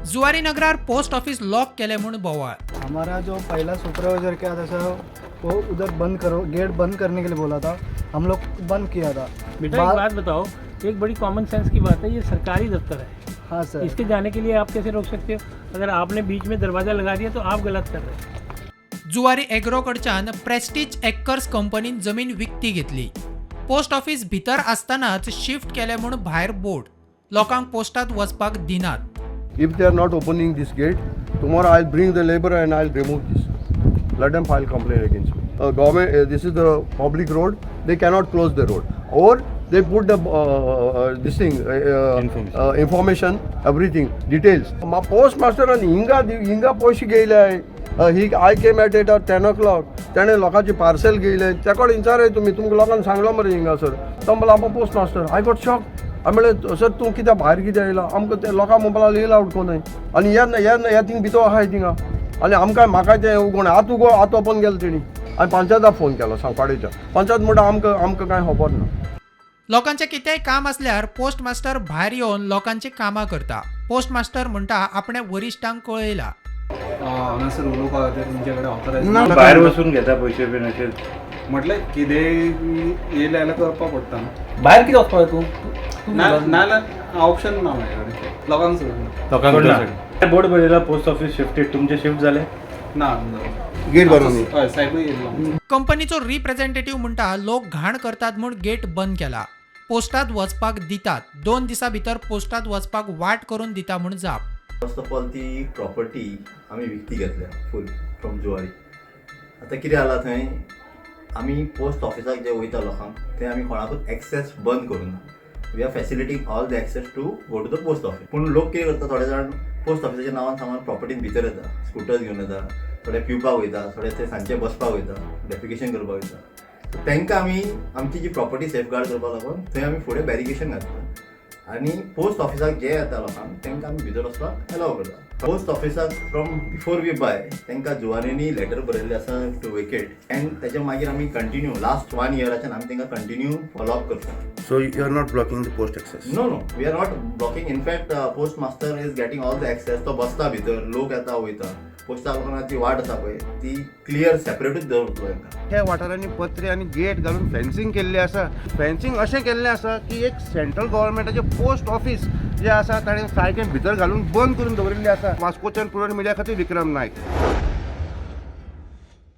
Zuari Nagrar post office lock केलें म्हूण बोवाळ. हमारा जो पहला सुपरवाइजर क्या था सर, वो उधर बंद करो, गेट बंद करने के लिए बोला था, हम लोग बंद किया था. बेटा, एक बात बताओ, एक बड़ी कॉमन सेंस की बात है, ये सरकारी दफ्तर है. हाँ सर. इसके जाने के लिए आप कैसे रोक सकते हो? अगर आपने बीच में दरवाज़ा लगा दिया तो आप गलत कर रहे हो. जुवारी एग्रो कडच्यान प्रेस्टीज एक्कर्स कंपनीन जमीन विकती घेतली. पोस्ट ऑफिस भितर आसतनाच शिफ्ट केलें म्हूण भायर बोर्ड. लोकांक पोस्टात वचपाक दिनात. If they are not opening this gate, tomorrow I'll bring the labor and I'll remove this. Let them file complaint against me. Government, this is the public road. They cannot close the road. Or they put the this thing information, everything, details. Ma post master आनी हिंगा हिंगा पयशे घेयले. He I came at 10 o'clock. तेणें लोकांचे parcel घेयले. तेका विचाराय तुमी, तुमकां लोकांक सांगलो मरे हिंगासर. तो म्हणलो आमकां post master. I got shock. हांवें म्हणलें, सर, तूं कित्याक भायर कित्याक येयला? आमकां ते लोकांक म्हणपाक लागले, येयला उडको न्हय आनी ये हे थिंग भितर आहाय थिंगा आनी आमकां म्हाका तें उगोण आतां उगो आतां ओपन केलें तेणी आनी पंचायताक फोन केलो सांकवाडेच्या. पंचायत म्हणटा, आमकां कांय खबर ना. लोकांचें कितेंय काम आसल्यार पोस्ट मास्टर भायर येवन लोकांची कामां करता. पोस्ट मास्टर म्हणटा, आपणें वरिश्ठांक कळयला. हांगासर उलोवपा खातीर तुमचे कडेन ऑथरायज भायर वचून घेता पयशे बीन अशें? म्हटल्यार कितेंय येयलें जाल्यार करपाक पडटा न्हू. भायर कितें वचपाक तूं? ना, नाजाल्यार ऑप्शन ना म्हाजे कडेन, लोकांक सोडून. ना, बोर्ड बरयला पोस्ट ऑफिस शिफ्टेड. तुमचे शिफ्ट जाले? ना. गेट भरून. हय, सायबूय येयल्लो. कंपनीचो रिप्रेझेंटेटिव्ह म्हणटा, लोक घाण करतात म्हूण गेट बंद केला. पोस्टात वचपाक दितात. 2 दिसां भितर पोस्टात वचपाक वाट करून दिता म्हूण जाप. फर्स्ट ऑफ ऑल, ती प्रॉपर्टी आमी विकती घेतल्या फूल फ्रॉम जुवारी. आतां कितें जाला, थंय आमी पोस्ट ऑफिसाक जे वयता लोकांक, थंय आमी कोणाकूच एक्सेस बंद करूना. We are facilitating all the access to go to the post office. पूण लोक कितें करता, थोडे जाण पोस्ट ऑफिसाच्या नांवान सामान प्रॉपर्टीन भितर येता, स्कुटर्स घेवन येता, थोडे पिवपाक वयता, थोडे थंय सांजचे बसपाक वयता, डेफिकेशन करपाक वयता. तांकां आमी आमची जी प्रॉपर्टी सेफगार्ड करपाक लागून थंय आमी फुडें बॅरिकेशन घातला आनी पोस्ट ऑफिसाक जे येता लोकांक, तांकां आमी भितर वचपाक एलाव करता. पोस्ट ऑफिसाक फ्रॉम बिफोर we bye, तांकां जुवारींनी लेटर बरयल्लें आसा टू वेकेट, एंड ताच्या मागीर आमी कंटिन्यू लास्ट वन इयराच्यान आमी तांकां कंटिन्यू फॉलो अप करता. So you are not blocking the post access? No, we are not blocking. In fact, post master is getting all the access. तो बसता भितर, लोक येता वयता. पोस्टा लोकांना ती वाट आसा पळय, ती क्लियर सेपरेटूच दवरतलो तांकां. ह्या वाठारांनी पत्रे आनी गेट घालून फेन्सिंग केल्लें आसा. फेन्सिंग अशें केल्लें आसा की एक सेंट्रल गव्हर्मेंटाचें पोस्ट ऑफिस जें आसा, ताणें सारकें भितर घालून बंद करून दवरिल्लें आसा. वास्कोच्यान प्रुडंट मिडिया खातीर विक्रम नायक.